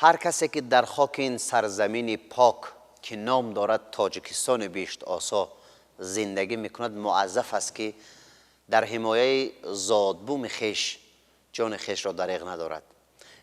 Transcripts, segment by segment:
Ҳар касе ки дар хоки ин сарзамини пок, ки ном дорад Тоҷикистони биҳиштосо, зиндагӣ мекунад, муаззаф аст, ки дар ҳимояи зодбуми хеш ҷони хешро дареғ надорад,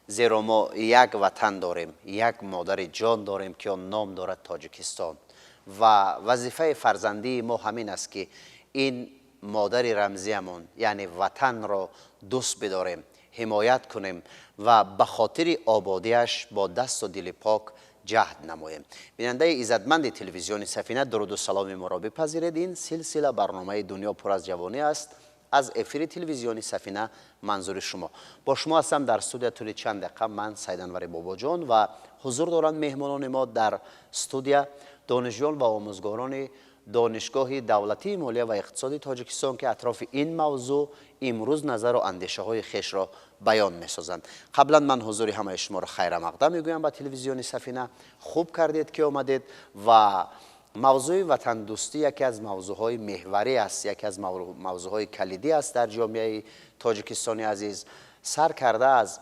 зеро мо як ватан дорем, як модари ҷон дорем, ки он ном дорад Тоҷикистон. Ва вазифаи фарзандии мо ҳамин аст, ки ин модари рамзиямон, яъне ватанро дӯст бидорем, ҳимоят кунем ва ба хотири ободиаш бо дасту дили пок ҷаҳд намоем. Бинандаи иззатманди телевизиони Сафина, дуруду саломи моро бипазиред. Ин силсила барномаи «Дунё пур аз ҷавонӣ» аст, аз эфири телевизиони Сафина манзури шумо. Бо шумо ҳастам дар студия тӯли чанд дақиқа ман, Сайданвари Бобоҷон, ва ҳузур доранд меҳмонони мо дар студия, донишҷӯён ва омӯзгорони Донишгоҳи давлатии молия ва иқтисоди Тоҷикистон, ки атрофи ин мавзӯъ имрӯз назару андешаҳои хешро баён месозанд. Қаблан ман ҳузури ҳамаи шуморо хайрамақдам мегӯям ба телевизиони Сафина. Хуб кардед, ки омадед. Ва мавзӯи ватандӯстӣ яке аз мавзӯъҳои меҳварӣ аст, яке аз мавзӯъҳои калидӣ аст дар ҷомеаи тоҷикистони азиз. Сар карда аз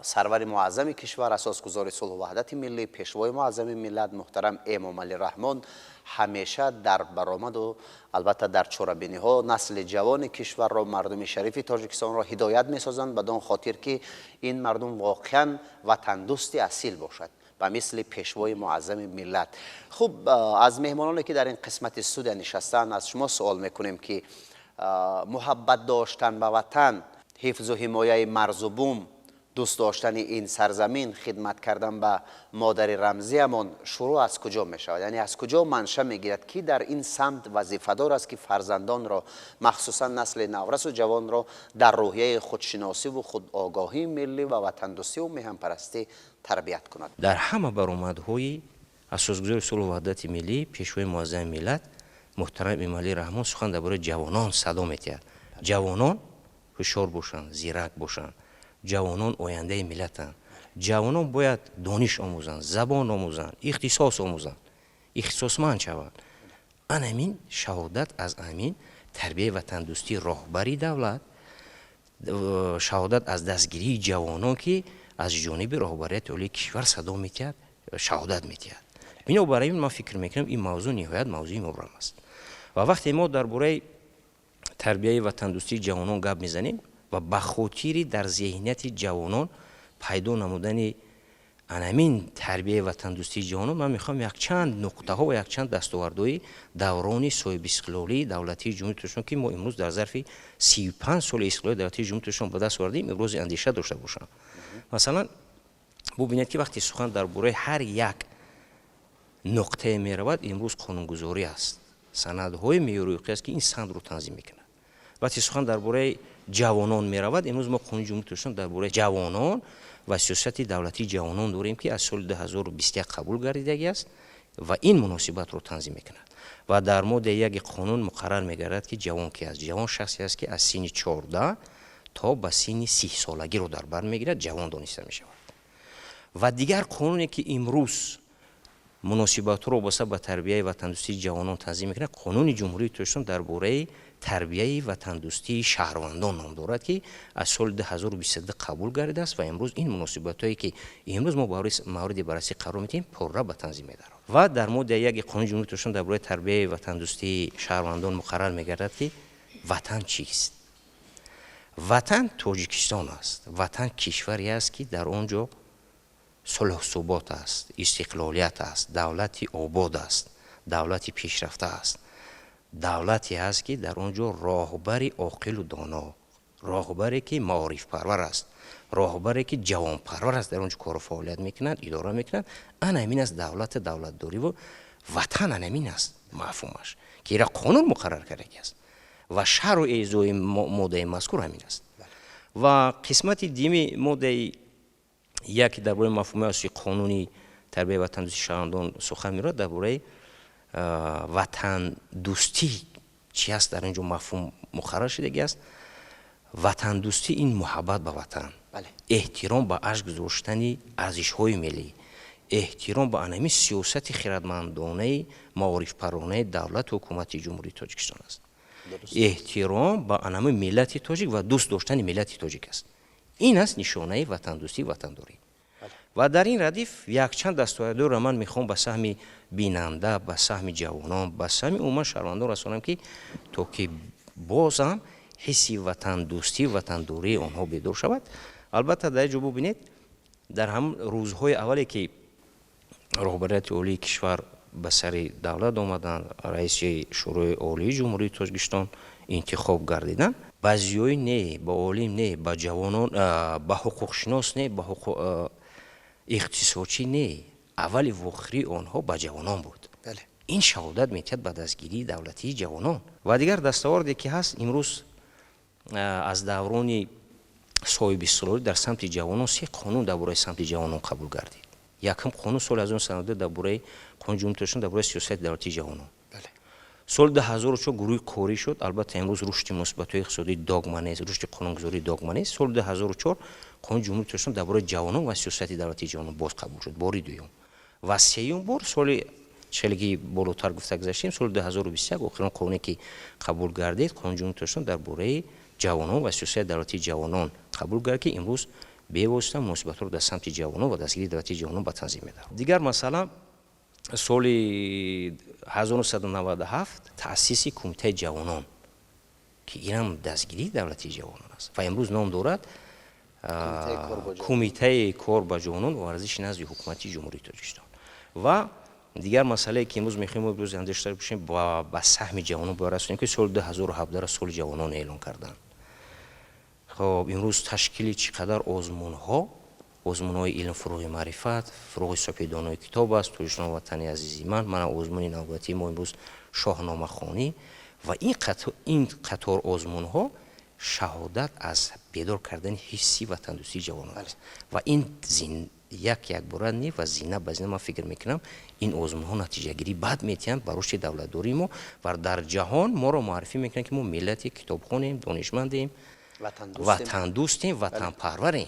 сарвари муаззами кишвар, асосгузори сулҳу ваҳдати миллӣ, пешвои муаззами миллат муҳтарам Эмомалӣ Раҳмон ҳамеша дар баромаду албатта дар чорабиниҳо насли ҷавони кишварро, мардуми шарифи Тоҷикистонро ҳидоят месозанд бадон хотир, ки ин мардум воқеан ватандӯсти асил бошад, ба мисли пешвои муаззами миллат. Хуб, аз меҳмононе, ки дар ин қисмати студия нишастаанд, аз шумо суол мекунем, ки муҳаббат доштан ба ватан, ҳифзу ҳимояи марзу бум, дӯст доштани ин сарзамин, хидмат кардан ба модари рамзиямон шурӯъ аз куҷо мешавад, яъне аз куҷо манша мегирад, ки дар ин самт вазифадор аст, ки фарзандонро, махсусан насли наврасу ҷавонро дар рӯҳияи худшиносиву худогоҳии миллӣ ва ватандӯстиву меҳанпарастӣ тарбият кунад? Дар ҳама баромадҳои асосгузори сулҳу ваҳдати миллӣ, пешвои муаззами миллат муҳтарам Эмомалӣ Раҳмон сухан дар бораи ҷавонон садо медиҳад. Ҷавонон ҳушёр бошанд, зирак бошанд, ҷавонон ояндаи миллатанд, ҷавонон бояд дониш омӯзанд, забон омӯзанд, ихтисос омӯзанд, ихтисосманд шаванд. Ан ҳамин шаҳодат аз ҳамин тарбияи ватандӯстии роҳбари давлат, шаҳодат аз дастгирии ҷавонон, ки аз ҷониби роҳбарияти олии кишвар садо медиҳад, шаҳодат медиҳад. Бинобар ин ман фикр мекунам, ин мавзӯъ ниҳоят мавзӯи мубрам аст. Ва вақте мо дар бораи тарбияи ватандӯстии ҷавонон гап мезанем ва ба хотири дар зеҳнияти ҷавонон пайдо намудани анамин тарбияи ватандӯстии ҷавонон, ман мехоҳам якчанд нуқтаҳо ва якчанд дастовардҳои даврони соҳибистиқлолии давлатии Ҷумҳурии Тоҷикистон, ки мо имрӯз дар зарфи 35 соли истиқлолии давлатии Ҷумҳурии Тоҷикистон ба даст овардем, имрӯзи андеша дошта бошам. Масалан, бубинед, ки вақте сухан дар бораи ҳар як нуқтае меравад, имрӯз қонунгузорӣ аст, санадҳои меъёри ҳуқуқӣ аст, ки ин сандро танзим мекунад. Вақте сухан дар бораи ҷавонон меравад, имрӯз мо Қонуни Ҷумҳурии Тоҷикистон дар бораи ҷавонон ва сиёсати давлатии ҷавонон дорем, ки аз соли 2021 қабул гардидагӣ аст ва ин муносибатро танзим мекунад. Ва дар моддаи яки қонун муқаррар мегардад, ки ҷавон ки аст. Ҷавон шахсе аст, ки аз синни 14 то ба синни 30-солагиро дар бар мегирад, ҷавон дониста мешавад. Ва дигар қонуне, ки имрӯз муносибатҳоро вобаста ба тарбияи ватандӯстии ҷавонон танзим мекунад, Қонуни Ҷумҳурии Тоҷикистон дар бораи тарбияи ватандӯстии шаҳрвандон ном дорад, ки аз соли 2022 қабул гардидааст ва имрӯз ин муносибатҳое, ки имрӯз мо мавриди баррасӣ қарор медиҳем, пурра ба танзим медарад. Ва дар моддаи яки Қонуни Ҷумҳурии Тоҷикистон дар бораи тарбияи ватандӯстии шаҳрвандон муқаррар мегардад, ки ватан чист. Ватан Тоҷикистон аст. Ватан кишваре аст, ки дар он ҷо сулҳу субот аст, истиқлолият аст, давлати обод аст, давлати пешрафта аст, давлате аст, ки дар он ҷо роҳбари оқилу доно, роҳбаре, ки маорифпарвар аст, роҳбаре, ки ҷавонпарвар аст, дар он ҷо кору фаъолият мекунад, идора мекунад. Ана ҳамин аст давлату давлатдориву ватан, ана ҳамин аст мафҳумаш, ки ира қонун муқаррар кардагӣ аст ва шарҳу эзоҳи моддаи мазкур ҳамин аст. Ва қисмати дуюми моддаи яке дар бораи мафҳуми асосии қонуни тарбияи ватандӯстии шаҳрвандон сухан меравад. Дар бораи ватандӯстӣ чи аст, дар ин ҷо мафҳум муқаррар шудагӣ аст. Ватандӯстӣ ин муҳаббат ба ватан, эҳтиром ба арҷ гузоштани арзишҳои миллӣ, эҳтиром ба анами сиёсати хирадмандонаи маорифпарваронаи давлату ҳукумати Ҷумҳурии Тоҷикистон аст, эҳтиром ба анами миллати тоҷик ва дӯст доштани миллати тоҷик аст. Ин аст нишонаи ватандӯстӣ, ватандорӣ. Ва дар ин радиф якчанд дастовардҳоро ман мехоҳам ба саҳми бинанда, ба саҳми ҷавонон, ба саҳми умуман шаҳрвандон расонам, ки то ки бозам ҳисси ватандӯстӣ, ватандории онҳо бедор шавад. Албатта, дар ҷо бубинед, дар ҳамон рӯзҳои аввале ки роҳбарияти олии кишвар ба сари давлат омаданд, раиси Шӯрои Олии Ҷумҳурии Тоҷикистон интихоб гардиданд, ба зиёӣ не, ба олим не, ба ҷавонон, ба ҳуқуқшинос не, ба иқтисодчӣ не, аввали вохӯрии онҳо ба ҷавонон буд. Ин шаҳодат метиҳад ба дастгирии давлатии ҷавонон. Ва дигар дастоварде ки ҳаст, имрӯз аз даврони соҳибистиқлолӣ дар самти ҷавонон се қонун дар бораи самти ҷавонон қабул гардид. Якум қонун соли 1992 дар бораи Қонуни Ҷумҳурии Тоҷикистон дар бораи сиёсати давлатии ҷавонон. Соли 2004 гурӯҳи корӣ шуд. Албатта, имрӯз рушди муносибатҳои иқтисодӣ догма нест, рушди қонунгузорӣ догма нест. Соли 2004 Қонуни Ҷумҳурии Тоҷикистон дар бораи ҷавонон ва сиёсати давлатии ҷавонон боз қабул шуд, бори дуюм. Ва сеюм бор, соли хеле ки болотар гуфта гузаштем, соли 2021 охирон қонуне ки қабул гардид, Қонуни Ҷумҳурии Тоҷикистон дар бораи ҷавонон ва сиёсати давлатии ҷавонон қабул гардид, ки имрӯз бевосита муносибатҳоро дар самти ҷавонон ва дастгирии давлатии ҷавонон ба танзим медарад. Дигар масъала, соли 1997 таъсиси Кумитаи ҷавонон, ки инам дастгирии давлатии ҷавонон аст ва имрӯз ном дорад Кумитаи кор ба ҷавонон ва варзиши назди Ҳукумати Ҷумҳурии Тоҷикистон. Ва дигар масъалае ки имрӯз мехоҳем имрӯз андеша бошем, ба саҳми ҷавонон бояд расонем, ки соли 2017 соли ҷавонон эълон карданд. Хоб, имрӯз ташкили чӣ қадар озмунҳо, озмунҳои илм, фурӯғи маърифат, фурӯғи сопедонои китоб аст, Тоҷикистон ватани азизи ман, мана озмуни навбатии мо имрӯз шоҳномахонӣ ва ин қатор озмунҳо шаҳодат аз бедор кардани ҳисси ватандӯстии ҷавонон аст. Ва ин як якбора не ва зина ба зина, ман фикр мекунам, ин озмунҳо натиҷагирӣ бад метиҳанд ба рушди давлатдории мо ва дар ҷаҳон моро муаррифӣ мекунанд, ки мо миллати китобхонем, донишмандем, ватандӯстем, ватанпарварем.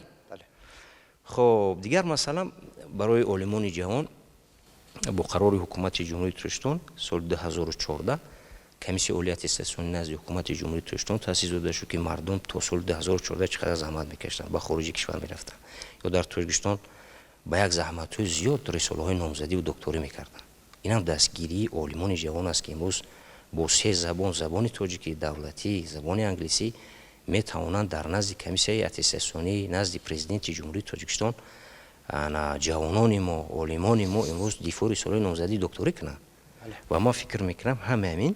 Хоб, дигар масъала, барои олимони ҷавон бо қарори Ҳукумати Ҷумҳурии Тоҷикистон соли 2014 Комиссияи олии аттестатсионӣ назди Ҳукумати Ҷумҳурии Тоҷикистон таъсис дода шуд, ки мардум то соли 2014 чӣ қадар заҳмат мекашиданд, ба хориҷи кишвар мерафтанд ё дар Тоҷикистон ба як заҳматҳои зиёд рисолаҳои номзадиву докторӣ мекарданд. Инам дастгирии олимони ҷавон аст, ки имрӯз бо се забон, забони тоҷикӣ давлатӣ, забони англисӣ, метавонанд дар назди Комиссияи аттестатсионӣ назди Президенти Ҷумҳурии Тоҷикистон ҷавонони мо, олимони мо имрӯз дифои рисолаи номзадии докторӣ кунанд. Ва ман фикр мекунам, ҳама ҳамин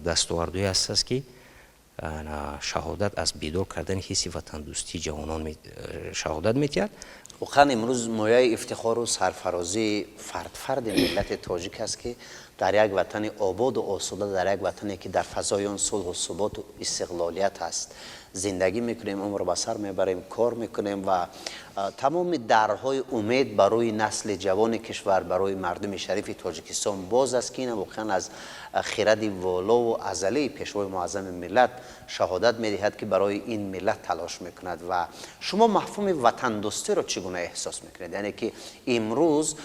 дастовардҳое ҳастааст, ки шаҳодат аз бедор кардани ҳисси ватандӯстии ҷавонон шаҳодат метиҳад. Воқеан, имрӯз мояи ифтихору сарфарозии фардфарди миллати тоҷик аст, ки дар як ватани ободу осуда, дар як ватане ки дар фазои он сулҳу суботу истиқлолият аст, зиндагӣ мекунем, умр ба сар мебарем, кор мекунем ва тамоми дарҳои умед барои насли ҷавони кишвар, барои мардуми шарифи Тоҷикистон боз аст, ки ина воқеан аз хиради волову азалии Пешвои муаззами миллат шаҳодат медиҳад, ки барои ин миллат талош мекунад. Ва шумо мафҳуми ватандӯстиро чӣ гуна эҳсос мекунед? Яъне ки имрӯз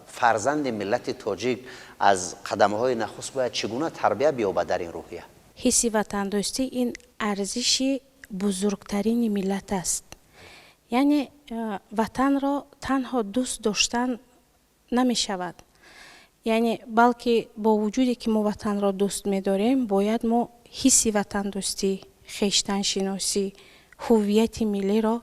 фарзанди миллати тоҷик аз қадамҳои нахуст бояд чӣ гуна тарбия биёбад дар ин рӯҳия? Ҳисси ватандӯстӣ ин арзиши бузургтарини миллат аст. Яъне ватанро танҳо дӯст доштан намешавад, яъне балки бо вуҷуде ки мо ватанро дӯст медорем, бояд мо ҳисси ватандӯстӣ, хештаншиносӣ, ҳуввияти миллиро,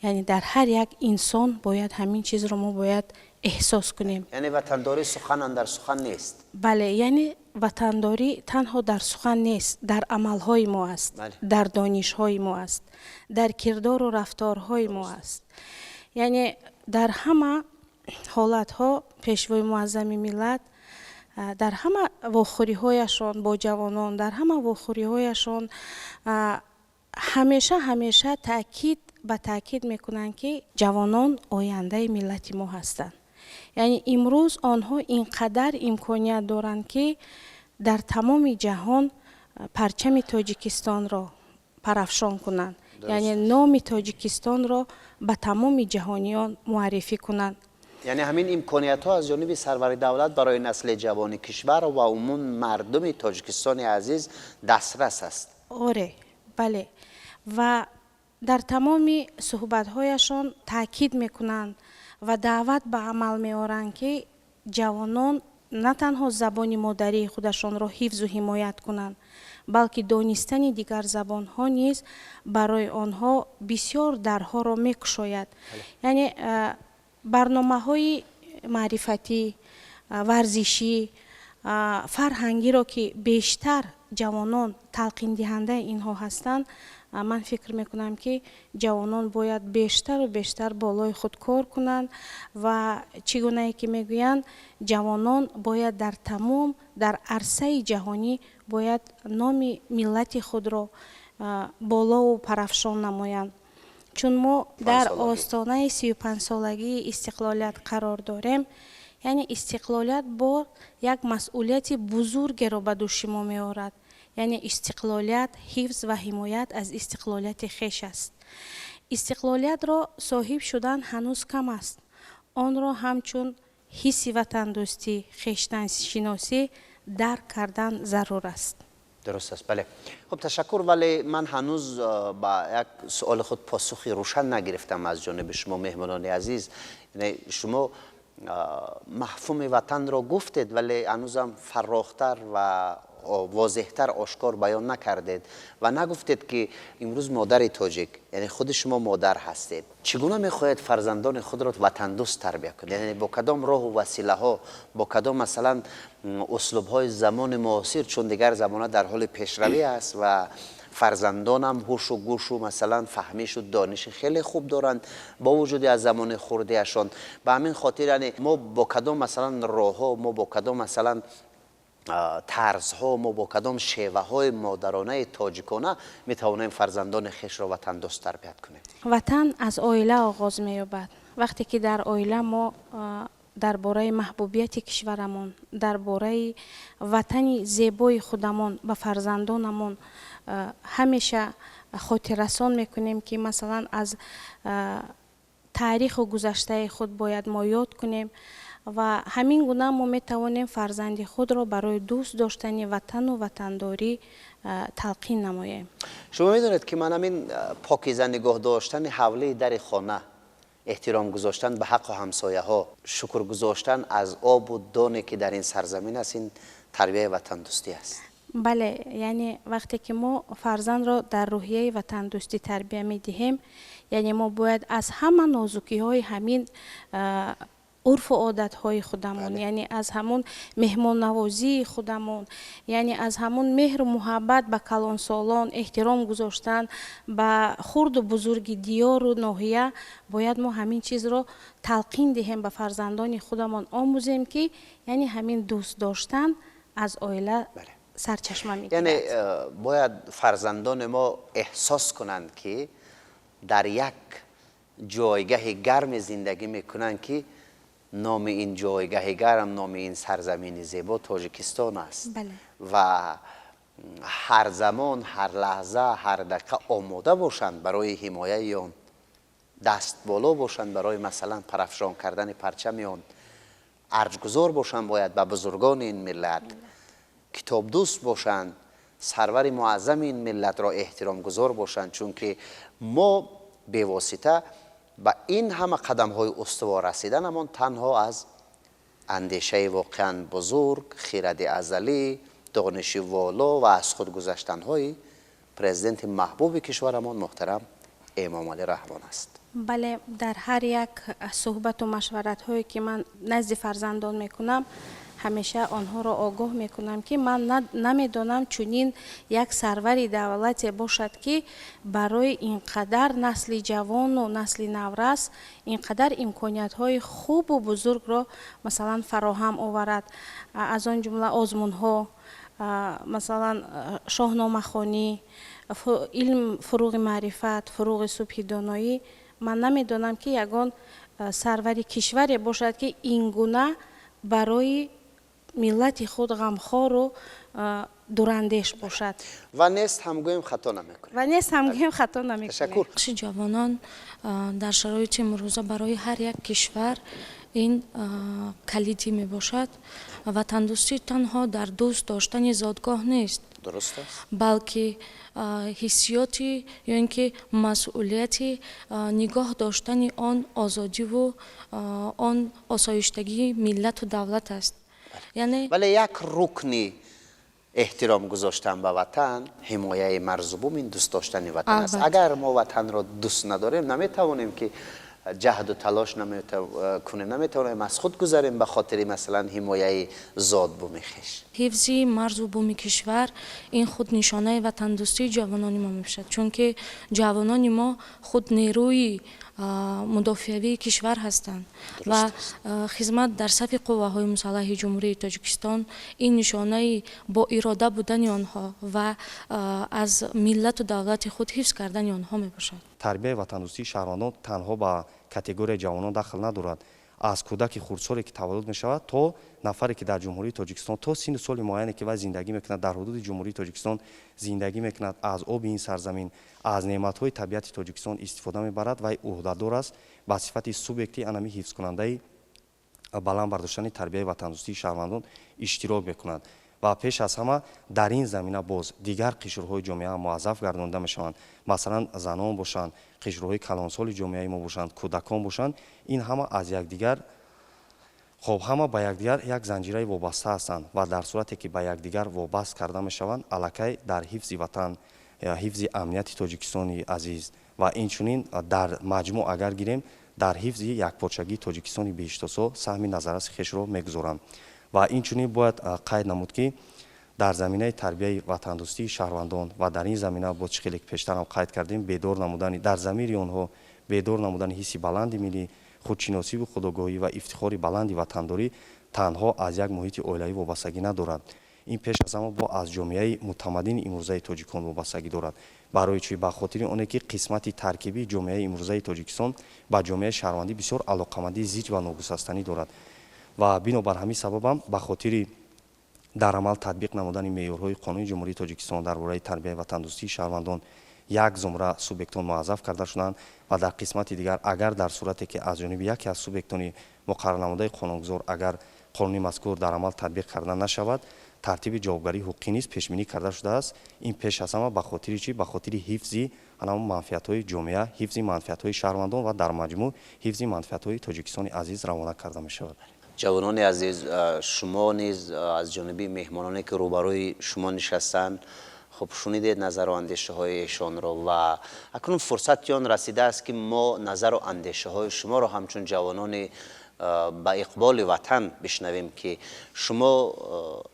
яъне дар ҳар як инсон бояд ҳамин чизро мо бояд эҳсос кунем. Яъне ватандорӣ сухан андар сухан нест. Бале, яъне ватандорӣ танҳо дар сухан нест, дар амалҳои мо аст, дар донишҳои мо аст, дар кирдору рафторҳои мо аст. Яъне дар ҳама ҳолатҳо Пешвои муаззами миллат дар ҳама вохӯриҳояшон бо ҷавонон, дар ҳама вохӯриҳояшон ҳамеша ҳамеша таъкид ба таъкид мекунанд, ки ҷавонон ояндаи миллати мо ҳастанд. Яъне имрӯз онҳо ин қадар имконият доранд, ки дар тамоми ҷаҳон парчами Тоҷикистонро парафшон кунанд, яъне номи Тоҷикистонро ба тамоми ҷаҳониён муаррифӣ кунанд. Яъне ҳамин имкониятҳо аз ҷониби сарвари давлат барои насли ҷавони кишвар ва умум мардуми Тоҷикистони азиз дастрас аст. Оре, бале, ва Дар тамоми суҳбатҳояшон таъкид мекунанд ва даъват ба амал меоранд, ки ҷавонон на танҳо забони модарии худашонро ҳифзу ҳимоят кунанд, балки донистани дигар забонҳо низ барои онҳо бисёр дарҳоро мекушояд. Яъне барномаҳои маърифатӣ, варзишӣ, фарҳангиро, ки бештар ҷавонон талқиндиҳандаи инҳо ҳастанд, ман фикр мекунам, ки ҷавонон бояд бештару бештар болои худ кор кунанд ва чӣ гунае ки мегӯянд, ҷавонон бояд дар тамом дар арсаи ҷаҳонӣ бояд номи миллати худро болову парафшон намоянд. Чун мо дар остонаи 35-солагии истиқлолият қарор дорем, яъне истиқлолият бо як масъулияти бузургеро ба дӯши мо меорад. Яъне истиқлолият ҳифз ва ҳимоят аз истиқлолияти хеш аст. Истиқлолиятро соҳиб шудан ҳанӯз кам аст, онро ҳамчун ҳисси ватандӯстӣ, хештаншиносӣ дарк кардан зарур аст. Дуруст аст, бале. Хуб, ташаккур, вале ман ҳанӯз ба як суоли худ посухи рӯшан нагирифтам аз ҷониби шумо, меҳмонони азиз. Шумо мафҳуми ватанро гуфтед, вале ҳанӯзам фарохтар ва возеҳтар ошкор баён накардед ва нагуфтед, ки имрӯз модари тоҷик, яъне худи шумо модар ҳастед, чӣ гуна мехоҳед фарзандони худро ватандӯст тарбия кунед? Яъне бо кадом роҳу василаҳо, бо кадом, масалан, услубҳои замони муосир, чун дигар замона дар ҳоли пешравӣ аст ва фарзандонам ҳушу гӯшу, масалан, фаҳмишу дониши хеле хуб доранд бо вуҷуди аз замони хурдиашон. Ба ҳамин хотир, яъне мо бо кадом, масалан, роҳҳо, мо бо кадом, масалан, тарзҳо, мо бо кадом шеваҳои модаронаи тоҷикона метавонем фарзандони хешро ватандӯст тарбият кунем? Ватан аз оила оғоз меёбад. Вақте ки дар оила мо дар бораи маҳбубияти кишварамон, дар бораи ватани зебои худамон ба фарзандонамон ҳамеша хотиррасон мекунем, ки, масалан, аз таъриху гузаштаи худ бояд мо ёд кунем, ва ҳамин гуна мо метавонем фарзанди худро барои дӯст доштани ватану ватандорӣ талқин намоем. Шумо медонед, ки ман ҳамин покиза нигоҳ доштани ҳавлии дари хона, эҳтиром гузоштан ба ҳаққу ҳамсояҳо, шукр гузоштан аз обу доне, ки дар ин сарзамин аст, ин тарбияи ватандӯстӣ аст. Бале, яъне вақте ки мо фарзандро дар рӯҳияи ватандӯстӣ тарбия медиҳем, яъне мо бояд аз ҳама нозукиҳои ҳамин урфу одатҳои худамон, яъне аз ҳамон меҳмоннавозии худамон, яъне аз ҳамон меҳру муҳаббат ба калонсолон, эҳтиром гузоштан ба хурду бузурги диёру ноҳия, бояд мо ҳамин чизро талқин диҳем, ба фарзандони худамон омӯзем, ки яъне ҳамин дӯст доштан аз оила сарчашма мегирад. Яъне бояд фарзандони мо эҳсос кунанд, ки дар як ҷойгаҳи гарми зиндагӣ мекунанд, ки номи ин ҷойгаҳи гарм, номи ин сарзамини зебо Тоҷикистон аст ва ҳар замон, ҳар лаҳза, ҳар дақиқа омода бошанд барои ҳимояи он, даст боло бошанд барои, масалан, парафшон кардани парчами он, арҷгузор бошанд бояд ба бузургони ин миллат, китобдӯст бошанд, сарвари муаззами ин миллатро эҳтиромгузор бошанд, чунки мо бевосита ба ин ҳама қадамҳои устувор расиданамон танҳо аз андешаи воқеан бузург, хиради азалӣ, дониши воло ва аз худ гузаштанҳои президенти маҳбуби кишварамон муҳтарам Эмомалӣ Раҳмон аст. Бале, дар ҳар як суҳбату машваратҳое, ки ман назди фарзандон мекунам, ҳамеша онҳоро огоҳ мекунам, ки ман намедонам чунин як сарвари давлате бошад, ки барои ин қадар насли ҷавону насли наврас ин қадар имкониятҳои хубу бузургро, масалан, фароҳам оварад, аз он ҷумла озмунҳо, масалан, шоҳномахонӣ, илм фуруғи маърифат, фуруғи субҳи доноӣ. Ман намедонам, ки ягон сарвари кишваре бошад, ки ин гуна барои миллати худ ғамхору дурандеш бошад. Ва нест ҳам гӯем, хато намекунем. Ва нест ҳам гӯем, хато намекунем. Ташаккур. Нақши ҷавонон дар шароити имрӯза барои ҳар як кишвар ин калидӣ мебошад. Ватандӯстӣ танҳо дар дӯст доштани зодгоҳ нест. Дуруст аст. Балки ҳиссиёти ё ин ки масъулияти нигоҳ доштани он озодиву он осоиштагии миллату давлат аст. Яъне вале як рукни эҳтиром гузоштан ба ватан, ҳимояи марзу бум, ин дӯст доштани ватан аст. Агар мо ватанро дӯст надорем, наметавонем ки ҷаҳду талош кунем, наметавонем аз худ гузарем ба хотири, масалан, ҳимояи зодбуми хеш. Ҳифзи марзу буми кишвар ин худ нишонаи ватандӯстии ҷавонони мо мебошад, чунки ҷавонони мо худ нерӯи мудофиавии кишвар ҳастанд ва хизмат дар сафи қувваҳои мусаллаҳи Ҷумҳурии Тоҷикистон ин нишонаи боирода будани онҳо ва аз миллату давлати худ ҳифз кардани онҳо мебошад. Тарбияи ватандӯстии шаҳрвандон танҳо ба категорияи ҷавонон дахл надорад. Аз кӯдаки хурдсоле, ки таваллуд мешавад, то нафаре, ки дар Ҷумҳурии Тоҷикистон то синну соли муайяне, ки вай зиндагӣ мекунад, дар ҳудуди Ҷумҳурии Тоҷикистон зиндагӣ мекунад, аз оби ин сарзамин, аз неъматҳои табиати Тоҷикистон истифода мебарад, вай ӯҳдадор аст ба сифати субъекти анами ҳифзкунандаи баланд бардоштани тарбияи ватандӯстии шаҳрвандон иштирок мекунад. Ва пеш аз ҳама дар ин замина боз дигар қишрҳои ҷомеа муаззаф гардонида мешаванд. Масалан, занон бошанд, қишрҳои калонсоли ҷомеаи мо бошанд, кӯдакон бошанд, ин ҳама аз якдигар, хоб, ҳама ба якдигар як занҷираи вобаста ҳастанд ва дар сурате ки ба якдигар вобаст карда мешаванд, аллакай дар ҳифзи ватан, ҳифзи амнияти Тоҷикистони азиз ва инчунин дар маҷмӯъ агар гирем, дар ҳифзи якпорчагии Тоҷикистони беҳиштосо саҳми назарраси хешро мегузоранд. Ва инчунин бояд қайд намуд, ки дар заминаи тарбияи ватандӯстии шаҳрвандон ва дар ин замина боз, чӣ хеле ки пештарам қайд кардем, бедор намудани дар замири онҳо, бедор намудани ҳисси баланди миллӣ, худшиносиву худогоҳӣ ва ифтихори баланди ватандорӣ танҳо аз як муҳити оилавӣ вобастагӣ надорад. Ин пеш аз ҳама бо аз ҷомеаи мутамаддини имрӯзаи тоҷикон вобастагӣ дорад. Барои чӣ? Ба хотири оне ки қисмати таркибии ҷомеаи имрӯзаи Тоҷикистон ба ҷомеаи шаҳрвандӣ бисёр алоқамандии зич ва ногусастанӣ дорад ва бинобар ҳамин сабабам ба хотири дар амал татбиқ намудани меъёрҳои Қонуни Ҷумҳурии Тоҷикистон дар бораи тарбияи ватандӯстии шаҳрвандон як зумра субъектон муаззаф карда шуданд ва дар қисмати дигар, агар дар сурате ки аз ҷониби яке аз субъектони муқаррарнамудаи қонунгузор агар қонуни мазкур дар амал татбиқ карда нашавад, тартиби ҷавобгарии ҳуқуқӣ низ пешбинӣ карда шудааст. Ин пеш аз ҳама ба хотири чӣ? Ба хотири ҳифзи ҳамон манфиатҳои ҷомеа, ҳифзи манфиатҳои шаҳрвандон ва дар маҷмӯъ ҳифзи манфиатҳои Тоҷикистони азиз равона карда мешавад. Ҷавонони азиз, шумо низ аз ҷониби меҳмононе, ки рӯбарӯи шумо нишастанд, хуб шунидед назару андешаҳои эшонро ва акнун фурсати он расидааст, ки мо назару андешаҳои шуморо ҳамчун ҷавонони ба иқболи ватан бишнавем, ки шумо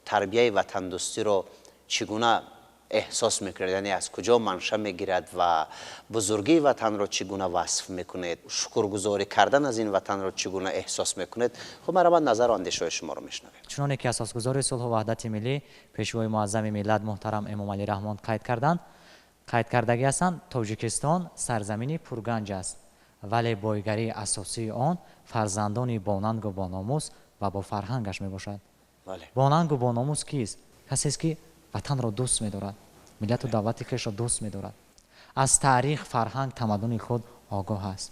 тарбияи ватандӯстиро чӣ гуна эҳсос мекунед, яъне аз куҷо манша мегирад ва бузургии ватанро чӣ гуна васф мекунед, шукргузорӣ кардан аз ин ватанро чӣ гуна эҳсос мекунед. Хуб, марҳамат, назару андешаҳои шуморо мешунавем. Чуноне ки асосгузори сулҳу ваҳдати миллӣ, Пешвои муаззами миллат муҳтарам Эмомалӣ Раҳмон қайд карданд, қайд кардагӣ ҳастанд, Тоҷикистон сарзамини пурганҷ аст, вале бойгарии асосии он фарзандони бонангу бономус ва бо фарҳангаш мебошад. Бонангу бономус кист? Касест, ки ватанро дӯст медорад, миллату давлати хешро дӯст медорад, аз таърих, фарҳанг, тамаддуни худ огоҳ аст.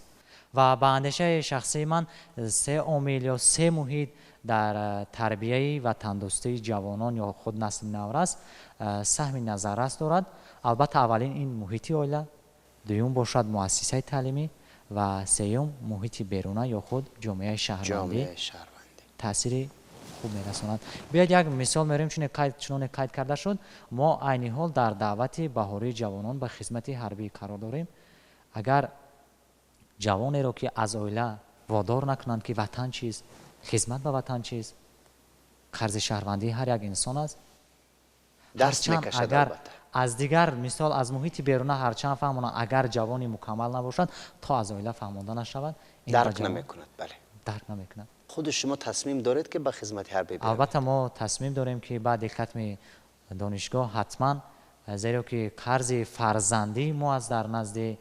Ва ба андешаи шахсии ман се омил ё се муҳит дар тарбияи ватандӯстии ҷавонон ё худ насли наврас саҳми назаррас дорад. Албатта, аввалин ин муҳити оила, дуюм бошад муассисаи таълимӣ ва сеюм муҳити беруна ё худ ҷомеаи шаҳрвандӣ таъсири хуб мерасонад. Биёед, як мисол меорем. Чуноне қайд карда шуд, мо айни ҳол дар даъвати баҳории ҷавонон ба хизмати ҳарбӣ қарор дорем. Агар ҷавонеро, ки аз оила водор накунанд, ки ватан чист, хизмат ба ватан чист, қарзи шаҳрвандии ҳар як инсон аст, агар аз дигар, мисол, аз муҳити беруна ҳарчанд фаҳмонанд, агар ҷавони мукаммал набошад, то аз оила фаҳмонда нашавад, дарк намекунад, бале. Дарк намекунад. Худи шумо тасмим доред, ки ба хизмати ҳарбӣ биравед? Албатта, мо тасмим дорем, ки баъди хатми донишгоҳ ҳатман, зеро ки қарзи фарзандии мо аст дар назди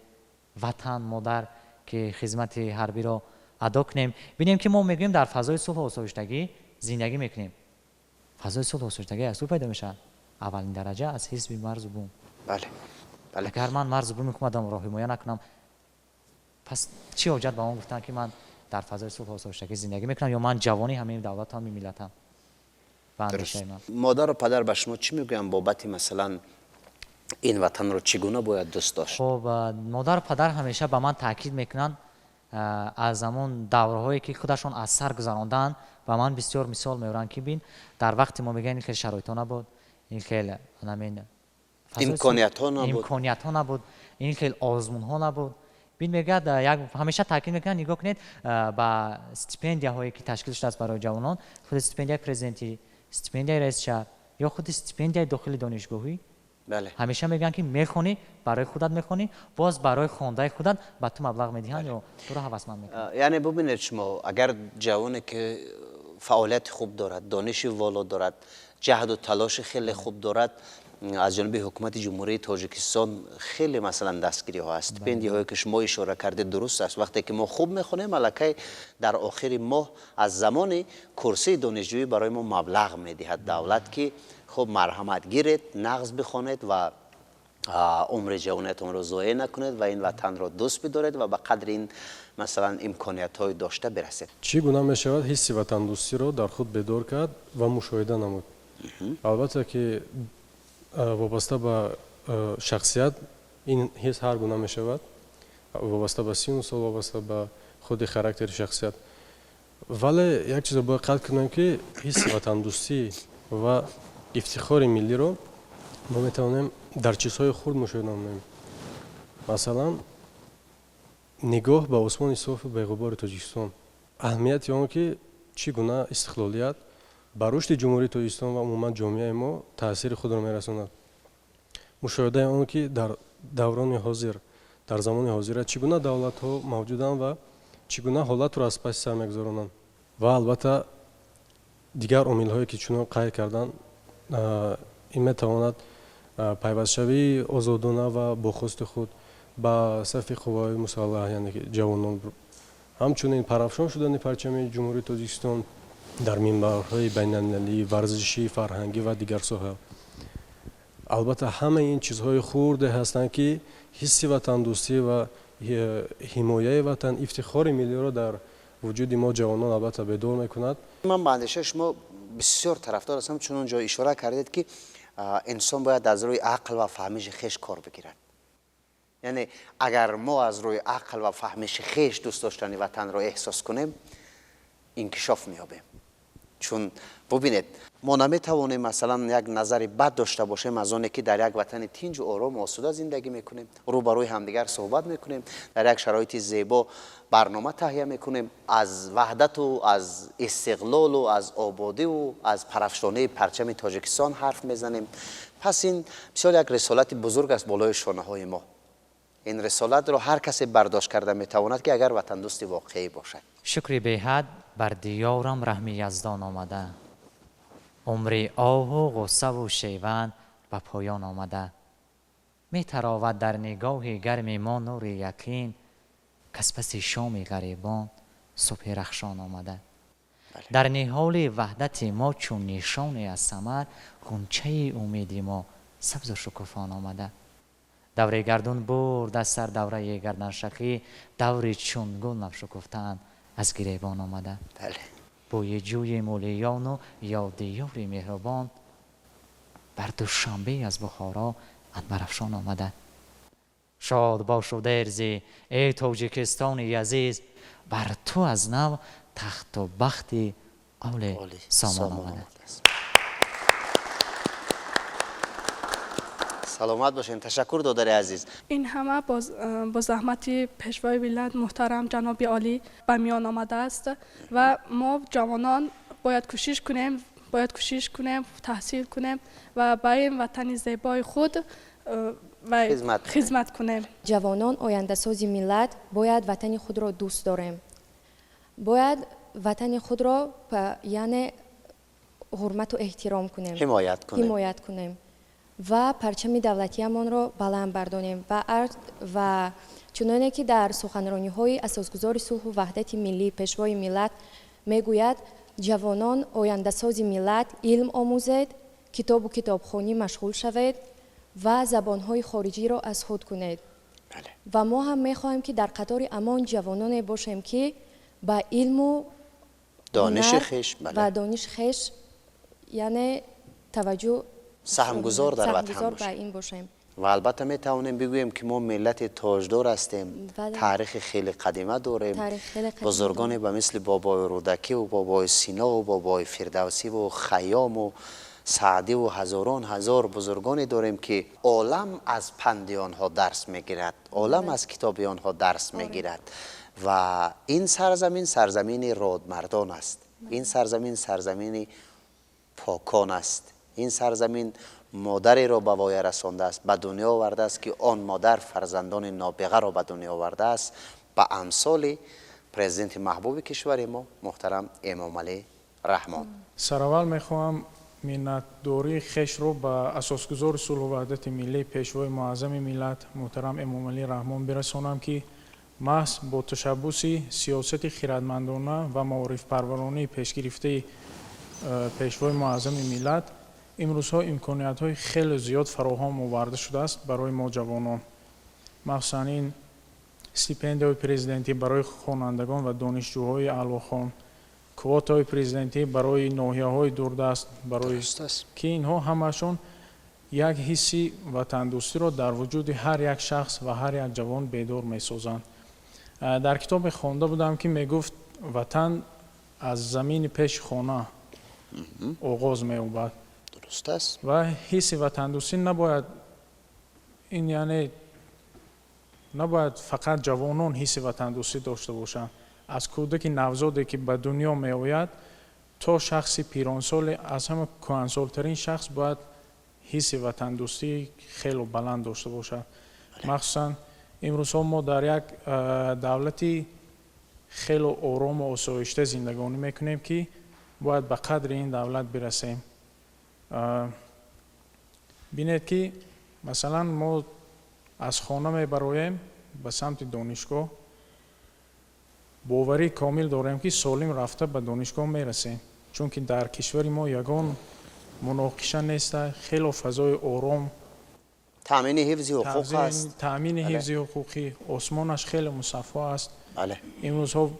ватан модар, ки хизмати ҳарбиро адо кунем. Бинем, ки мо мегӯем, дар фазои сулҳу осоиштагӣ зиндагӣ мекунем. Фазои сулҳу осоиштагӣ аз кӯ пайдо мешавад? Аввалин дараҷа аз ҳизби марзу бум. Агар ман марзу буми худамро ҳимоя накунам, пас чӣ ҳоҷат ба он гуфтан, ки ман дар фазои сулҳу осоиштагӣ зиндагӣ мекунам ё ман ҷавони ҳамин давлату ҳамин миллатам? Ба андешаи ман. Модару падар ба шумо чӣ мегӯянд бобати, масалан, ин ватанро чӣ гуна бояд дӯст дошт? Хуб, модару падар ҳамеша ба ман таъкид мекунанд, аз ҳамон давраҳое ки худашон аз сар гузарондаанд, ба ман бисёр мисол меоранд, ки бин, дар вақти мо, мегӯянд, ин хел шароитҳо набуд, ин хел ҳамин имкониятҳо набуд, имкониятҳо набуд, ин хел озмунҳо набуд. Бин, мегӯяд, як ҳамеша таъкид мекунанд, нигоҳ кунед ба стипендияҳое ки ташкил шудааст барои ҷавонон, худи стипендияи президентӣ, стипендияи раиси шаҳр ё худи стипендияи дохили донишгоҳӣ. Ҳамеша мегӯянд, ки мехонӣ, барои худат мехонӣ, боз барои хондаи худат ба ту маблағ медиҳанд ё туро ҳавасманд мекунанд. Яъне бубинед шумо, агар ҷавоне ки фаъолияти хуб дорад, дониши воло дорад, ҷаҳду талоши хеле хуб дорад, аз ҷониби ҳукумати Ҷумҳурии Тоҷикистон хеле, масалан, дастгириҳо ҳаст, стипендияҳое ки шумо ишора кардед, дуруст аст. Вақте ки мо хуб мехонем, аллакай дар охири моҳ аз замони курсии донишҷӯӣ барои мо маблағ медиҳад давлат, ки хуб, марҳамат, гиред, нағз бихонед ва умри ҷавониятонро зоеъ накунед ва ин ватанро дӯст бидоред ва ба қадри ин, масалан, имкониятҳои дошта бирасед. Чӣ гуна мешавад ҳисси ватандӯстиро дар худ бедор кард ва мушоҳида намуд? Албатта ки вобаста ба шахсият ин ҳис ҳар гуна мешавад, вобаста ба сину сол, вобаста ба худи характери шахсият. Вале як чизро бояд қайд кунем, ки ҳисси ватандӯстӣ ва ифтихори миллиро мо метавонем дар чизҳои хурд мушоҳида намоем. Масалан, нигоҳ ба осмони софу беғубори Тоҷикистон, аҳамияти он ки чӣ гуна истиқлолият ба рушди Ҷумҳурии Тоҷикистон ва умуман ҷомеаи мо таъсири худро мерасонад, мушоҳидаи он ки дар даврони ҳозир, дар замони ҳозира чӣ гуна давлатҳо мавҷуданд ва чӣ гуна ҳолатро аз паси сар мегузаронанд, ва албатта дигар омилҳое ки чунон қайд карданд. Ин метавонад пайвастшавии озодона ва бо хости худ ба сафи қувваҳои мусаллаҳ, яъне ки ҷавонон, ҳамчунин парафшон шудани парчами Ҷумҳурии Тоҷикистон дар минбарҳои байналмилалӣ, варзишӣ, фарҳангӣ ва дигар соҳа. Албатта, ҳамаи ин чизҳои хурде ҳастанд, ки ҳисси ватандӯстӣ ва ҳимояи ватан, ифтихори миллиро дар вуҷуди мо ҷавонон албатта бедор мекунад. Ман ба андешаи шумо бисёр тарафдор ҳастам, чун он ҷо ишора кардед, ки инсон бояд аз рӯи ақл ва фаҳмиши хеш кор бигирад. Яъне агар мо аз рӯи ақл ва фаҳмиши хеш дӯст доштани ватанро эҳсос кунем, инкишоф меёбем. Чун бубинед, мо наметавонем, масалан, як назари бад дошта бошем аз оне ки дар як ватани тинҷу орому осуда зиндагӣ мекунем, рӯ ба рӯи ҳамдигар суҳбат мекунем, дар як шароити зебо барнома таҳия мекунем, аз ваҳдату аз истиқлолу аз ободиву аз парафшонии парчами Тоҷикистон ҳарф мезанем. Пас ин бисёр як рисолати бузург аст болои шонаҳои мо. Ин рисолатро ҳар касе бардошт карда метавонад, ки агар ватандӯсти воқеӣ бошад. Шукри беҳад бар диёрам раҳми Яздон омада, умри оҳу ғуссаву шеван ба поён омада. Метаровад дар нигоҳи гарми мо нури яқин, каз паси шоми ғарибон субҳи рахшон омада. Дар ниҳоли ваҳдати мо чун нишоне аз самар, ғунчаи умеди мо сабзу шукуфон омада. Даври гардун бурд аз сар давраи гарданшахӣ, даври чун гул навшукуфтаанд аз гиребон омада. Бӯи ҷӯи мӯлиёну ёди ёри меҳрубон бар Душанбе аз Бухоро анбарафшон омада. Шод бошу дерзӣ, эй Тоҷикистони азиз, бар ту аз нав тахту бахти оли сомон омада. Саломат бошем, ташаккур, додари азиз. Ин ҳама бо заҳмати Пешвои миллат муҳтарам ҷаноби олӣ ба миён омадааст ва мо ҷавонон бояд кӯшиш кунем, таҳсил кунем ва ба ин ватани зебои худ хизмат кунем. Ҷавонон, ояндасози миллат, бояд ватани худро дӯст дорем, бояд ватани худро, яъне, ҳурмату эҳтиром кунем, ҳимоят кунем, ҳимоят кунем ва парчами давлатиамонро баланд бардонем. Ва чуноне ки дар суханрониҳои асосгузори сулҳу ваҳдати миллӣ, Пешвои миллат мегӯяд: «Ҷавонон, ояндасози миллат, илм омӯзед, китобу китобхонӣ машғул шавед ва забонҳои хориҷиро аз худ кунед». Ва мо ҳам мехоҳем, ки дар қатори ҳамон ҷавононе бошем, ки ба илму дониши хеш ва дониши хеш. Яъне таваҷҷӯҳ, саҳмгузор дар ватан саҳмгузор ба бошем. Ин бошем. Ва албатта метавонем бигӯем, ки мо миллати тоҷдор ҳастем. Таърихи хеле қадима дорем. Таърих хеле қадима. Бузургоне ба мисли бобои Рӯдакиву бобои Синову бобои Фирдавсиву Хайёму Саъдиву ҳазорон ҳазор бузургоне дорем, ки олам аз панди онҳо дарс мегирад, олам аз китоби онҳо дарс мегирад. Ва ин сарзамин сарзамини родмардон аст, ин сарзамин сарзамини покон аст, ин сарзамин модареро ба воя расондааст, ба дунё овардааст, ки он модар фарзандони нобиғаро ба дунё овардааст, ба амсоли президенти маҳбуби кишвари мо муҳтарам Эмомалӣ Раҳмон. Сараввал мехоҳам миннатдории хешро ба асосгузори сулҳу ваҳдати миллӣ, пешвои муаззами миллат муҳтарам Эмомалӣ Раҳмон бирасонам, ки маҳз бо ташаббуси сиёсати хиратмандона ва маорифпарваронии пешгирифтаи пешвои муаззами миллат имрӯзҳо имкониятҳои хеле зиёд фароҳам оварда шудааст барои мо ҷавонон, махсусан ин стипендияҳои президентӣ барои хонандагон ва донишҷӯҳои аълохон, квотаҳои президентӣ барои ноҳияҳои дурдаст, барои ки инҳо ҳамаашон як ҳисси ватандӯстиро дар вуҷуди ҳар як шахс ва ҳар як ҷавон бедор месозанд. Дар китобе хонда будам, ки мегуфт, ватан аз замини пеши хона оғоз меёбад. Дуруст аст. Ва ҳисси ватандӯстӣ набояд ин, яъне набояд фақат ҷавонон ҳисси ватандӯстӣ дошта бошанд. Аз кӯдаки навзоде, ки ба дунё меояд, то шахси пиронсоле, аз ҳама кӯҳансолтарин шахс бояд ҳисси ватандӯстии хело баланд дошта бошад. Махсусан имрӯзҳо мо дар як давлати хело орому осоишта зиндагонӣ мекунем, ки бояд ба қадри ин давлат бирасем. Бинед, ки масалан мо аз хона мебароем ба самти донишгоҳ, боварии комил дорем, ки солим рафта ба донишгоҳ мерасем, чунки дар кишвари мо ягон муноқиша неста, хело фазои ором. Таъмини ҳифзи ҳуқуқ аст. Таъмини ҳифзи ҳуқуқӣ, осмонаш хеле мусаффо аст. Имрӯзҳо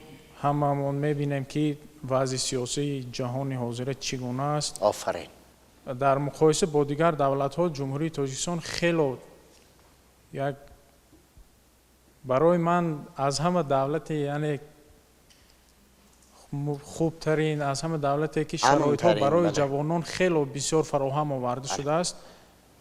ҳамамон мебинем, ки вазъи сиёсии ҷаҳони ҳозира чӣ гуна аст. Офарин. Дар муқоиса бо дигар давлатҳо Ҷумҳурии Тоҷикистон хело як, барои ман, аз ҳама давлате, яъне хубтарин, аз ҳама давлате, ки шароитҳо барои ҷавонон хело бисёр фароҳам оварда шудааст,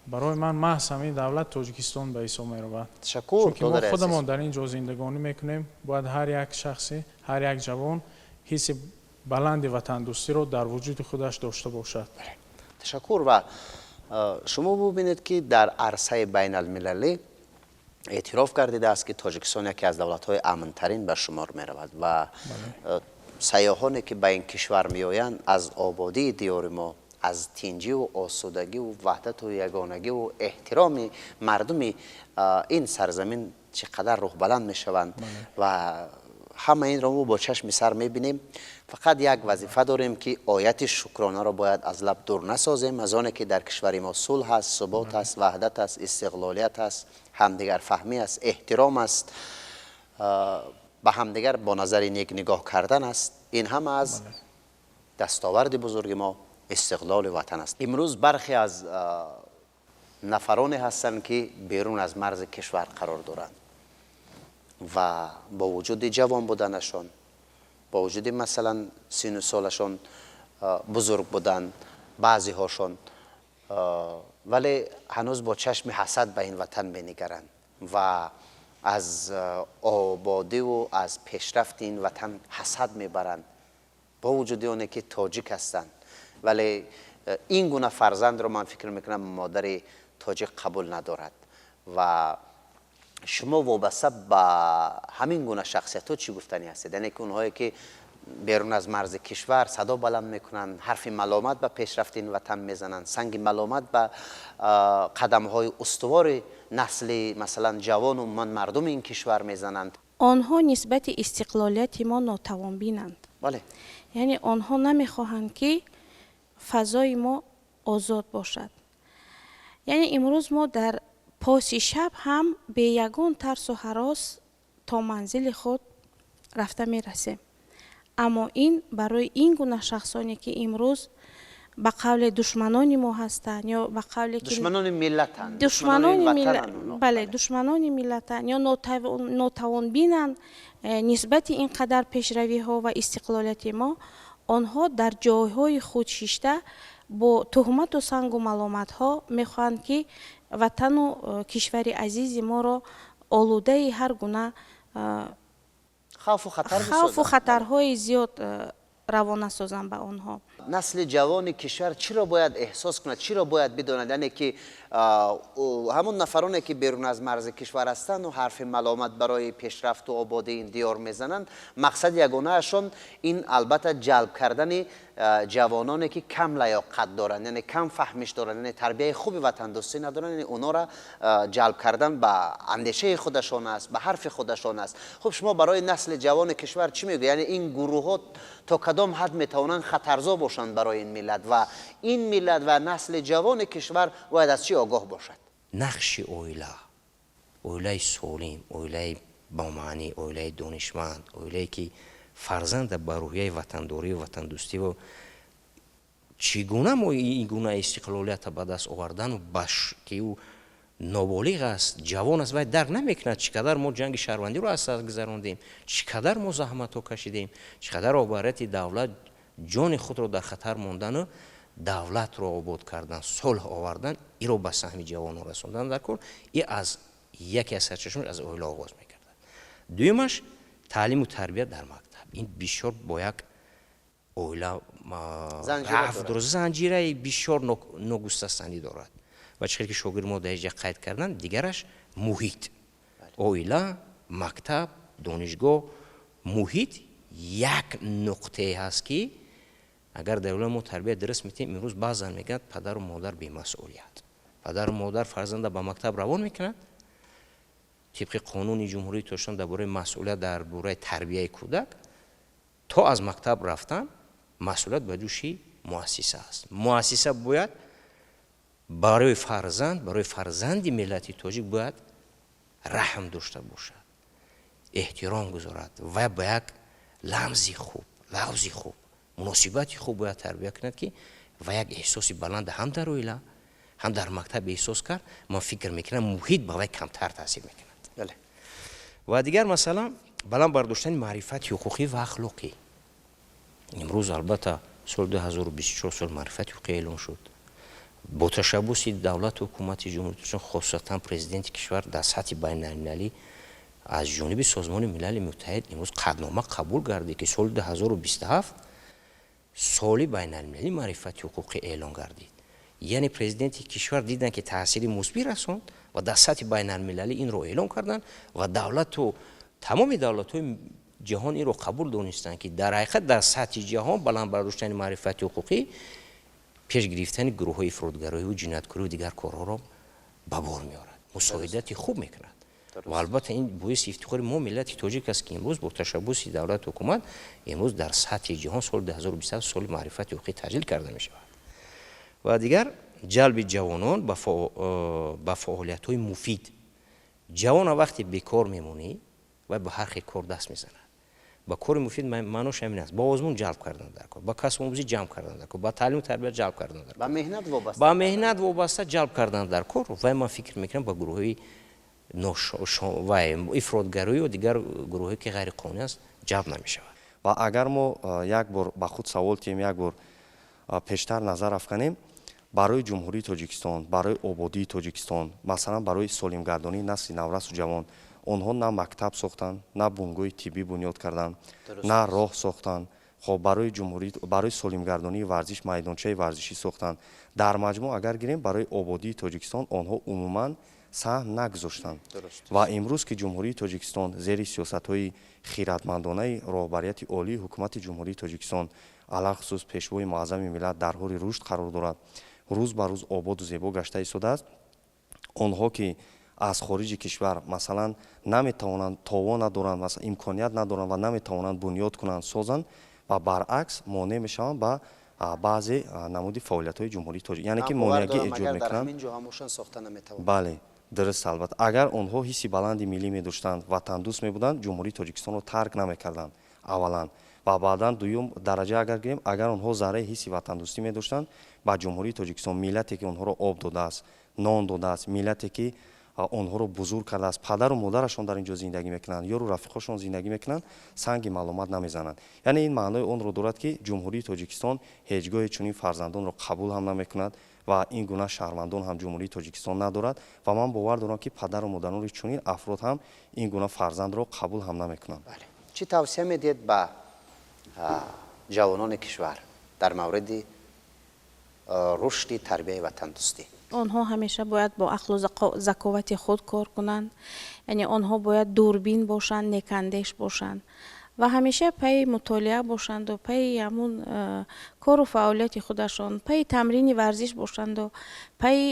барои ман маҳз ҳамин давлат Тоҷикистон ба ҳисоб меравад. Ташаккур. Чунки мо худамон дар ин ҷо зиндагонӣ мекунем. Бояд ҳар як шахсе, ҳар як ҷавон ҳисси баланди ватандӯстиро дар вуҷуди худаш дошта бошад. Ташаккур. Ва шумо бубинед, ки дар арсаи байналмилалӣ эътироф гардидааст, ки Тоҷикистон яке аз давлатҳои амнтарин ба шумор меравад ва сайёҳоне, ки ба ин кишвар меоянд, аз ободии диёри мо, аз тинҷиву осудагиву ваҳдату ягонагиву эҳтироми мардуми ин сарзамин чӣ қадар рӯҳбаланд мешаванд. Ва ҳама инро мо бо чашми сар мебинем. Фақат як вазифа дорем, ки ояти шукронаро бояд аз лаб дур насозем, аз оне ки дар кишвари мо сулҳ аст, субот аст, ваҳдат аст, истиқлолият аст, ҳамдигарфаҳмӣ аст, эҳтиром аст, ба ҳамдигар бо назари нек нигоҳ кардан аст. Ин ҳама аз дастоварди бузурги мо, истиқлоли ватан аст. Имрӯз бархе аз нафароне ҳастанд, ки берун аз марзи кишвар қарор доранд ва бо вуҷуди ҷавон буданашон, бо вуҷуди масалан сину солашон бузург будан баъзеҳошон, вале ҳанӯз бо чашми ҳасад ба ин ватан менигаранд ва аз ободиву аз пешрафти ин ватан ҳасад мебаранд, бо вуҷуди оне ки тоҷик ҳастанд. Вале ин гуна фарзандро, ман фикр мекунам, модари тоҷик қабул надорад. Ва шумо вобаста ба ҳамин гуна шахсиятҳо чӣ гуфтанӣ ҳастед? Яъне ки онҳое, ки берун аз марзи кишвар садо баланд мекунанд, ҳарфи маломат ба пешрафти ин ватан мезананд, санги маломат ба қадамҳои устувори насли масалан ҷавону умуман мардуми ин кишвар мезананд. Онҳо нисбати истиқлолияти мо нотавонбинанд. Яъне онҳо намехоҳанд, ки фазои мо озод бошад. Яъне имрӯз мо дар поси шаб ҳам бе ягон тарсу ҳарос то манзили худ рафта мерасем. Аммо ин барои ин гуна шахсоне, ки имрӯз Ба қавле душманони мо ҳастанд ё ба қавле ки душманони миллатанд, душманони ватананд онҳо. Бале, душманони миллатанд ё нотавонбинанд нисбати ин қадар пешравиҳо ва истиқлолияти мо. Онҳо дар ҷойҳои худ шишта бо туҳмату сангу маломатҳо мехоҳанд, ки ватану кишвари азизи моро олудаи ҳар гуна хавфу хатар хавфу бисозанд. Хатарҳои зиёд равона созанд ба онҳо. Насли ҷавони кишвар чиро бояд эҳсос кунад, чиро бояд бидонад? Яъне ки ҳамон нафароне, ки берун аз марзи кишвар ҳастанду ҳарфи маломат барои пешрафту ободии ин диёр мезананд, мақсади ягонаашон ин албатта ҷалб кардани ҷавононе, ки кам лаёқат доранд, яъне кам фаҳмиш доранд, яъне тарбияи хуби ватандӯстӣ надоранд, яъне онҳоро ҷалб кардан ба андешаи худашон аст, ба ҳарфи худашон аст. Хуб, шумо барои насли ҷавони кишвар чӣ мегӯед? Яъне ин гурӯҳҳо то кадом ҳад метавонанд хатарзо бошанд барои ин миллат ва ин миллат ва насли ҷавони кишвар бояд аз чӣ огоҳ бошад? Нақши оила, оилаи солим, оилаи бомаънӣ, оилаи донишманд, оилае ки фарзанда ба рӯҳияи ватандорию ватандӯстиву чӣ гуна мо ин гуна истиқлолията ба даст овардану ки ӯ ноболиғ аст, ҷавон аст, вай дарк намекунад, чӣ қадар мо ҷанги шаҳрвандиро аз сар гузарондем, чӣ қадар мо заҳматҳо кашидем, чӣ қадар роҳбарияти давлат ҷони худро дар хатар мондану давлатро обод кардан, сулҳ овардан, иро ба саҳми ҷавонон расондан дар кор. И аз яке аз сарчашмаш аз оила оғоз мекардад. Дуюмаш, таълиму тарбия дар мактаб. Ин бисёр бо як оила занҷираи бисёр ногусастандӣ дорад. Ва чӣ хел ки шогирди мо дар инҷа қайд карданд, дигараш муҳит, оила, мактаб, донишгоҳ, муҳит як нуқтае ҳаст, ки агар дар оила мо тарбия дуруст метиҳем. Имрӯз баъзан мегӯянд, падару модар бемасъулият, падару модар фарзанда ба мактаб равон мекунад. Тибқи қонуни Ҷумҳурии Тоҷикистон дар бораи масъулият дар бораи тарбияи кӯдак, то аз мактаб рафтан масъулият ба дӯши муассиса аст. Муассиса бояд барои фарзанд, барои фарзанди миллати тоҷик бояд раҳм дошта бошад, эҳтиром гузорад ва ба як ламзи хуб, лавзи хуб, муносибати хуб бояд тарбия кунад, ки ва як эҳсоси баланд ҳам дар оила, ҳам дар мактаб эҳсос кард. Ман фикр мекунам, муҳит ба вай камтар таъсир мекунад. Ва дигар масъала, баланд бардоштани маърифати ҳуқуқӣ ва ахлоқӣ. Имрӯз албатта соли 2024 сол маърифати ҳуқуқӣ эълон шуд бо ташаббуси давлату ҳукумати Ҷумҳурии Тоҷикистон, хосатан президенти кишвар. Дар сатҳи байналмилалӣ аз ҷониби Созмони Милали Муттаҳид имрӯз қатънома қабул гардид, ки соли 2027 соли байналмилалии маърифати ҳуқуқӣ эълон гардид. Яъне президенти кишвар диданд, ки таъсири мусбӣ расонд ва дар сатҳи байналмилалӣ инро эълон карданд ва давлату тамоми давлатҳои ҷаҳон инро қабул донистанд, ки дар ҳақиқат дар сатҳи ҷаҳон баланд бардоштани маърифати ҳуқуқӣ пеш гирифтани гурӯҳҳои ифротгароиву ҷинояткориву дигар корҳоро ба бор меорад, мусоидати хуб мекунад. Ва албатта ин боиси ифтихори мо, миллати тоҷик аст, ки имрӯз бо ташаббуси давлату ҳукумат имрӯз дар сатҳи ҷаҳон соли 2027 соли маърифати ҳуқуқӣ таҷлил карда мешавад. Ва дигар, ҷалби ҷавонон ба фаъолиятҳои муфид. Ҷавона вақте бекор мемонӣ, вай ба ҳар хел кор даст мезанад. Ба кори муфид маънош ҳамин аст: ба озмун ҷалб кардан дар кор, ба касбомӯзӣ ҷамъ кардан дар кор, ба таълиму тарбия ҷалб кардан дар ба меҳнат вобаста, ба меҳнат вобаста ҷалб кардан дар кор. Вай ман фикр мекунам, ба гурӯҳҳои вай ифротгароию дигар гурӯҳҳое, ки ғайриқонунӣ аст, ҷалб намешавад. Ва агар мо як бор ба худ савол тиҳем, як бор пештар назар афканем, барои Ҷумҳурии Тоҷикистон, барои ободии Тоҷикистон, масалан, барои солимгардонии насли наврасу ҷавон онҳо на мактаб сохтанд, на бунгоҳи тиббӣ бунёд карданд, на роҳ сохтанд. Хоб, барои ҷумҳурӣ, барои солимгардонии варзиш майдончаи варзишӣ сохтанд. Дар маҷмӯъ агар гирем, барои ободии Тоҷикистон онҳо умуман саҳм нагузоштанд. Ва имрӯз ки Ҷумҳурии Тоҷикистон зери сиёсатҳои хиратмандонаи роҳбарияти олии ҳукумати Ҷумҳурии Тоҷикистон, алалхусус Пешвои муаззами миллат, дар ҳоли рушд қарор дорад, рӯз ба рӯз ободу зебо гашта истодааст, онҳо ки аз хориҷи кишвар, масалан, наметавонанд, товон надоранд, имконият надоранд ва наметавонанд бунёд кунанд, созанд ва баръакс монеъ мешаванд ба баъзе намуди фаъолиятҳои Ҷумҳурии Тоҷик, яъне ки монеагӣ эҷод мекунанд. Бале, дуруст. Албатта, агар онҳо ҳисси баланди миллӣ медоштанд, ватандӯст мебуданд, Ҷумҳурии Тоҷикистонро тарк намекарданд. Аввалан, ва баъдан дуюм дараҷа агар гирем, агар онҳо зарраи ҳисси ватандӯстӣ медоштанд, ба Ҷумҳурии Тоҷикистон, миллате ки онҳоро об додааст, нон додааст, миллате ки онҳоро бузург кардааст, падару модарашон дар ин ҷо зиндагӣ мекунанд, ёру рафиқошон зиндагӣ мекунанд, санги маломат намезананд. Яъне ин маънои онро дорад, ки Ҷумҳурии Тоҷикистон ҳеҷ гоҳе чунин фарзандонро қабул ҳам намекунад ва ин гуна шаҳрвандон ҳам Ҷумҳурии Тоҷикистон надорад. Ва ман бовар дорам, ки падару модарони чунин афрод ҳам ин гуна фарзандро қабул ҳам намекунанд. Чӣ тавсия медиҳед ба ҷавонони кишвар дар мавриди рушди тарбияи ватандӯстӣ? Онҳо ҳамеша бояд бо ақлу заковати худ кор кунанд, яъне онҳо бояд дурбин бошанд, некандеш бошанд ва ҳамеша пайи мутолиа бошанду пайи ҳамун кору фаъолияти худашон, пайи тамрини варзиш бошанду пайи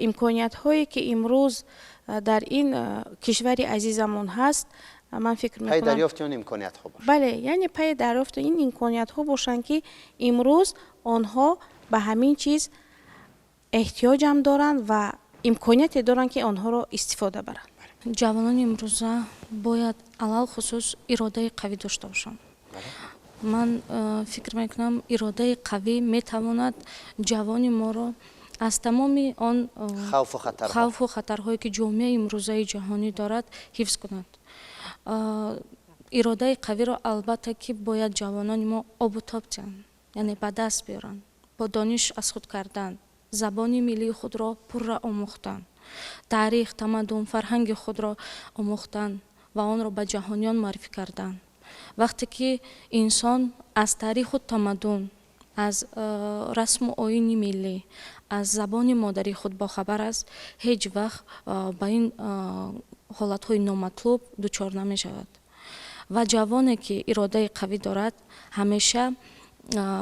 имкониятҳое, ки имрӯз дар ин кишвари азизамон ҳаст. Ман фикр пайи мекунам, дарёфти он имкониятҳо бошанд. Бале, яъне пайи дарёфти ин имкониятҳо бошанд, ки имрӯз онҳо ба ҳамин чиз эҳтиёҷам доранд ва имконияте доранд, ки онҳоро истифода баранд. Ҷавонони имрӯза бояд алалхусус иродаи қавӣ дошта бошанд. Ман фикр мекунам, иродаи қавӣ метавонад ҷавони моро аз тамоми он хавфу хатарҳо, хавфу хатарҳое, ки ҷомеаи имрӯзаи ҷаҳонӣ дорад, ҳифз кунад. Иродаи қавиро, албатта, ки бояд ҷавонони мо обу тоб диҳанд, яъне ба даст биёранд бо дониш аз худ кардан, забони миллии худро пурра омӯхтан, таърих, тамаддун, фарҳанги худро омӯхтан ва онро ба ҷаҳониён муаррифӣ кардан. Вақте ки инсон аз таъриху тамаддун, аз расму оини миллӣ, аз забони модарии худ бохабар аст, ҳеҷ вақт ба ин ҳолатҳои номатлуб дучор намешавад. Ва ҷавоне, ки иродаи қавӣ дорад, ҳамеша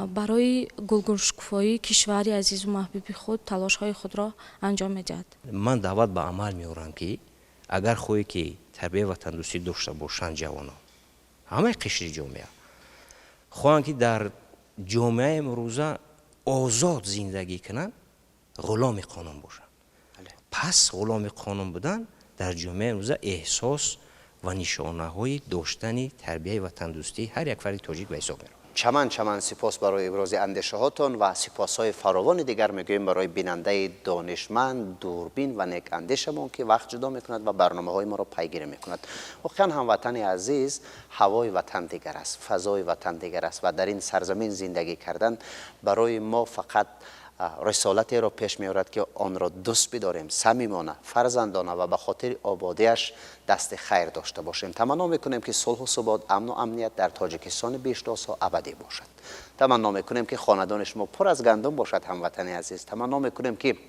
барои гулгулшукуфоии кишвари азизу маҳбуби худ талошҳои худро анҷом медиҳад. Ман даъват ба амал меорам, ки агар хоҳе, ки тарбияи ватандӯстӣ дошта бошанд ҷавонон, ҳамаи қишри ҷомеа хоҳанд, ки дар ҷомеаи имрӯза озод зиндагӣ кунанд, ғуломи қонун бошанд. Пас ғуломи қонун будан дар ҷомеаи имрӯза эҳсос ва нишонаҳои доштани тарбияи ватандӯстии ҳар як фарди тоҷик ба ҳисоб меравад. Чаман чаман сипос барои ибрози андешаҳотон ва сипосҳои фаровони дигар мегӯем барои бинандаи донишманд, дурбин ва некандешамон, ки вақт ҷудо мекунад ва барномаҳои моро пайгирӣ мекунад. Воқеан, ҳамватани азиз, ҳавои ватан дигар аст, фазои ватан дигар аст ва дар ин сарзамин зиндагӣ кардан барои мо фақат рисолатеро пеш меорад, ки онро дӯст бидорем, самимона, фарзандона ва ба хотири ободиаш дасти хайр дошта бошем. Таманно мекунем, ки сулҳу субот, амну амният дар Тоҷикистони биҳиштосо абадӣ бошад. Таманно мекунем, ки хонадони шумо пур аз гандум бошад, ҳамватани азиз. Таманно мекунем, ки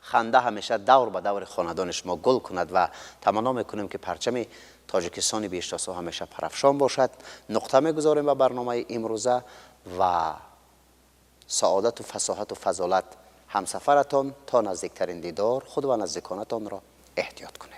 ханда ҳамеша давр ба даври хонадони шумо гул кунад ва таманно мекунем, ки парчами Тоҷикистони биҳиштосо ҳамеша парафшон бошад. Нуқта мегузорем ба барномаи имрӯза ва саодату фасоҳату фазолат ҳамсафаратон то наздиктарин дидор. Худ ва наздиконатонро эҳтиёт кунед.